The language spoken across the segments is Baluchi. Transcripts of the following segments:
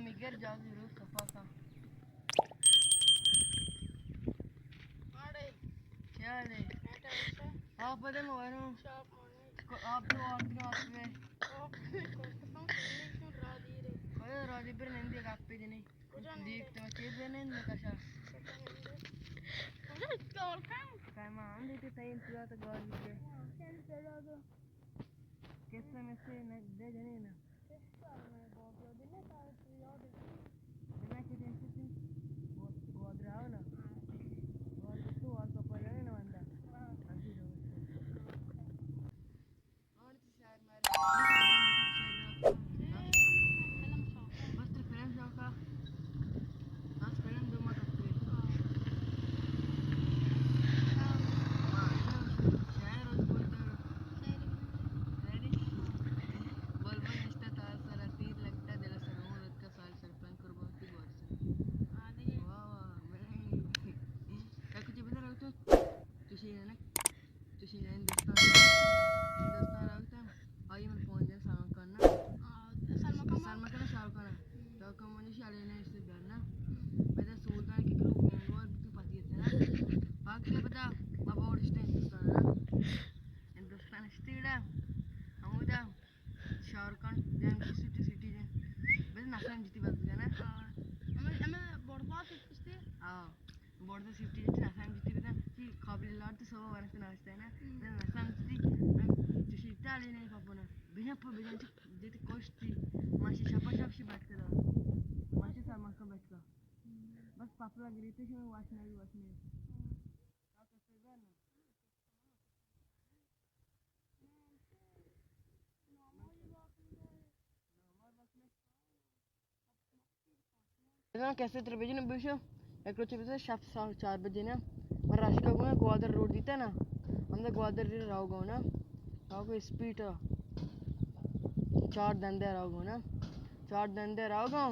میگر جاگی روز صفا کا. آڑے. کیا ہے؟ آپ بدے موروں. آپ تو آدگا آپ. اوئے، رادی پر نندے گپ پہ جنے. دیکھ تو چیز نند کشا. کائے ما آن دیتے تئی انتظار تو گوار بیتے. کسے میں سے نہ دے جنے نا. بنا کے دے سے گوار آو نا. گوار تو آل پاپا جنے نا وندا. ابھی رو. بس ترا فلم شوق ءَ؟ بس فلم دو ما کپتے. شاعر روز بولتا. شاعری. بلبل نشتا تار سرا، تیر لگتا دل سر، عمر اتکا سال سر، پنکر بہتی بور سر. واہ واہ، میں کچھ بدل رہتا. چوشیں جنک، چوشیں جنک ہندوستان، ہندوستان روگتاں، آئی من فون دے سلمان خان نا. آ، سلمان خان. سلمان خان، شاہ رخ خان. تو کم من شاہ رخ نے اس بیان نا. میں تو سلطان کی کرو میں گور تو پتی ہے نا. پاک کے پتا، بابا اور اس نے ہندوستان نا. ہندوستان اسٹیڈا، ہمودا شاہ رخ خان جان کی سٹی سٹی جان. بس نسان جتی بس نا. ہاں. ہمیں، ہمیں بڑ بات استے. ہاں. بورڈ سیفٹی جتی نسان جتی بزن، چی قابل لار تو سوا ورنت ناشتہ نا. ہم. بزن نسان جتی، تو شیطان نہیں پاپونا. بزن پا بزن چک جتی کوشتی. ماشی شپا شپ شی بٹ کدا. ماشی سر مکا بٹ کا. ہم. بس پاپلا گریتے شو واش نہیں، واش نہیں. ہم. اگاں کسے تر بجن بوشو، یک روچے بزن شپ ساڑھ چار بجے نا، من رشکا گونا گوادر روڈ دیتا نا، ہمدا گوادر ری راو گونا، راو گو اسپیڈ چار دندے راو گونا، چار دندے راو گو.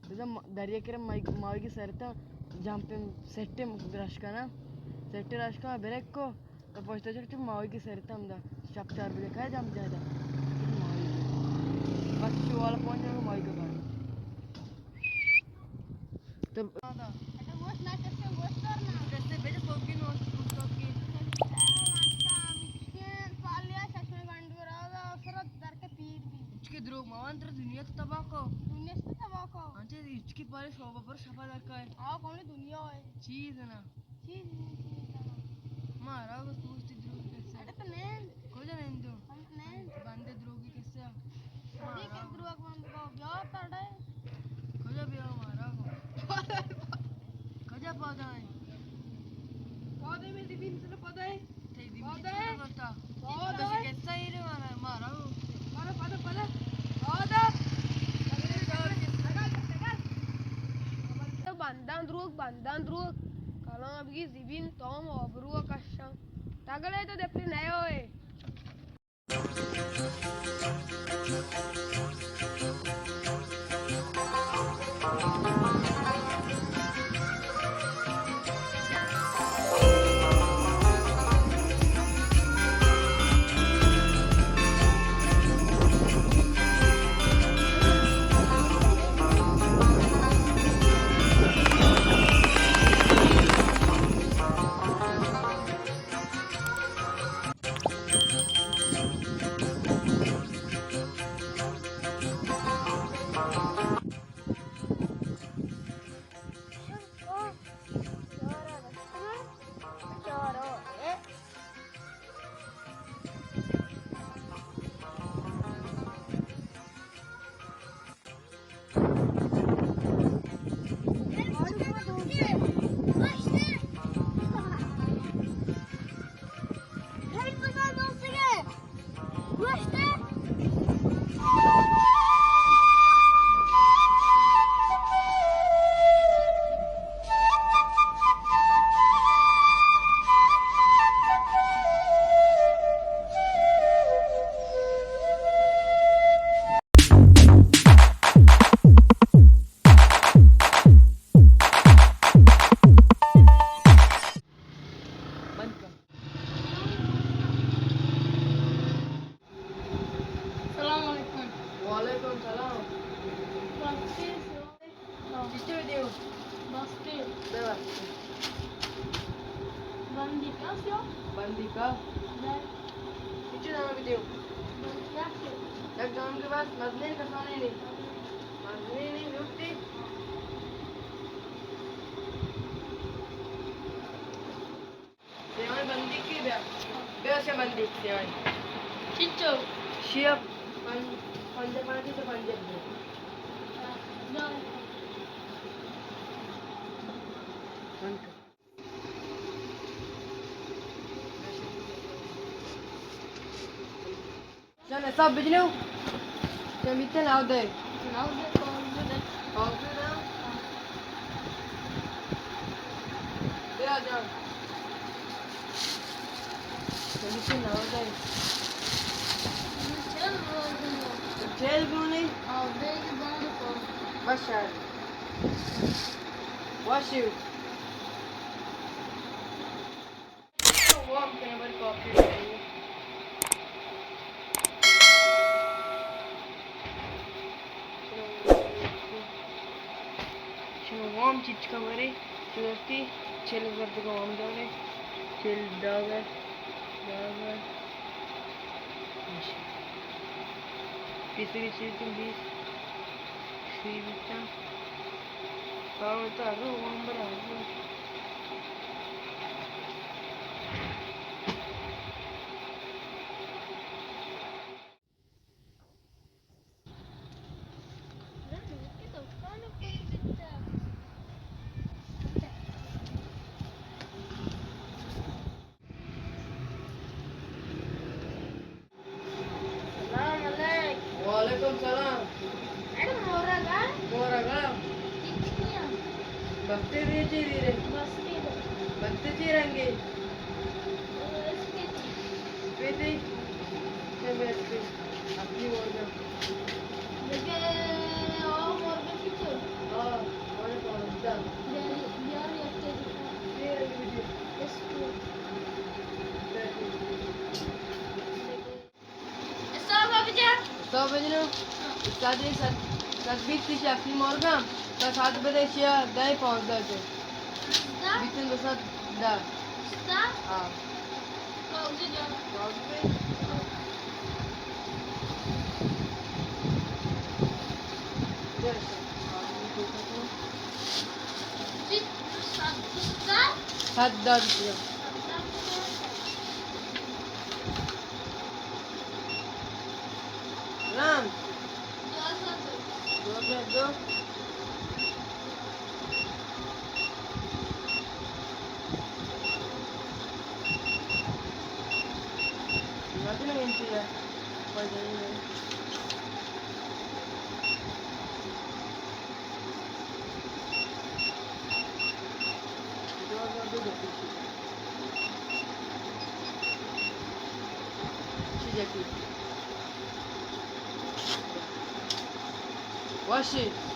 بزن دریا کرا ماہیگی سرتا جمپ سٹے رشکا نا، سٹے رشکا بریک کو. تو پشت چک چک ماہیگی سرتا ہمدا. شپ چار بجے کھائے جام جائے دا. ماہیگی. بس شو والا پہنچ جائے ماہیگی بار. تو اچھا، گوشت نہ چکے، گوشت دار نا. کسے بجے سوکی نو، سوکی. پالیا چشمے گنڈو راگا، سرت در کے پیر بھی. اچ کے دروگ ماوان تر دنیا تو تباہ کو. دنیا تو تباہ کو. انچے اچ کے پالے شوبا پر شپا در کا ہے. آ کون دنیا ہے؟ چیز نا. چیز نہیں، چیز نا. مارا گو تو استی دروگ کسے. اڑے تو نین. کجا نین تو؟ ہم نین. بندے دروگی کسے. کدی کے دروگ بند کو؟ بیا تڑے. کجا بیا مارا گو؟ کجا پادا ہے؟ پادا میں دی بین سر پادا ہے. تئی دیوی چی کرتا؟ پادا. کسا ہی رے مارا، مارا. پادا، پادا، پادا. پادا. تو بندان دروگ، بندان دروگ. کلام بگی زبین توم آبرو کشان. تگلے تو دپلی نیوئے. چی بدیو؟ بستے۔ بے بستے۔ بندی کا سیو؟ بندی کا؟ بے۔ چی دانا بدیو؟ بندی کا سیو؟ یک جام کے بس، مزنی کسانی نہیں۔ مزنی نہیں لوٹتی۔ سیوائیں بندیک کی بیا۔ بیا سے بندیک سیوائیں۔ چچو۔ شیپ پن-، پنجہ پنجہ سے پنجہ دے۔ چل، حساب بجنو۔ چمیتے ناو دے۔ ناو دے، پانزدہ دے۔ پانزدہ دے؟ بیا جان۔ چمیتے ناو دے۔ چل گونے۔ چل گونے؟ آو دے کہ بانو کو۔ بس شاید۔ واشیو۔ وام کنه بر کافی بکنی۔ شما وام چیچکا بری، تو دستی چل ہزار تک وام دارے، چل داگر، داگر، پیسری چیزیں بیس، سی بیتاں، پاور تو اگر وام برا۔ سلام علیک۔ وعلیکم سلام۔ اڑے مورگ ءَ؟ مورگ ءَ۔ چی چی آں؟ بستے دے چی دے رے؟ بستے دے۔ بستے چی رنگے؟ اسپیتی۔ اسپیتی؟ چلو اسپیتی۔ اپنی مورگ ءَ۔ دگہ آ مورگ ءَ چی چو؟ آ، مورگ ءَ پانزدہ۔ بیاری، بیاری اپتے دکھا۔ چی رنگ بیتی؟ اسپیتی۔ حساب بجا۔ حساب بجنو۔ حساب دے سد، سد بیت تیش اپنی مورگاں۔ تو سد بدے شیا دہ پانزدہ دے۔ دہ؟ بیتن دو سد دہ۔ دہ؟ ہاں۔ کاغذ جا۔ کاغذ بے؟ ہاں۔ دے سد۔ سد دہ روپیہ۔ رام۔ دو ہزار دو۔ چیزے کی۔ واشی۔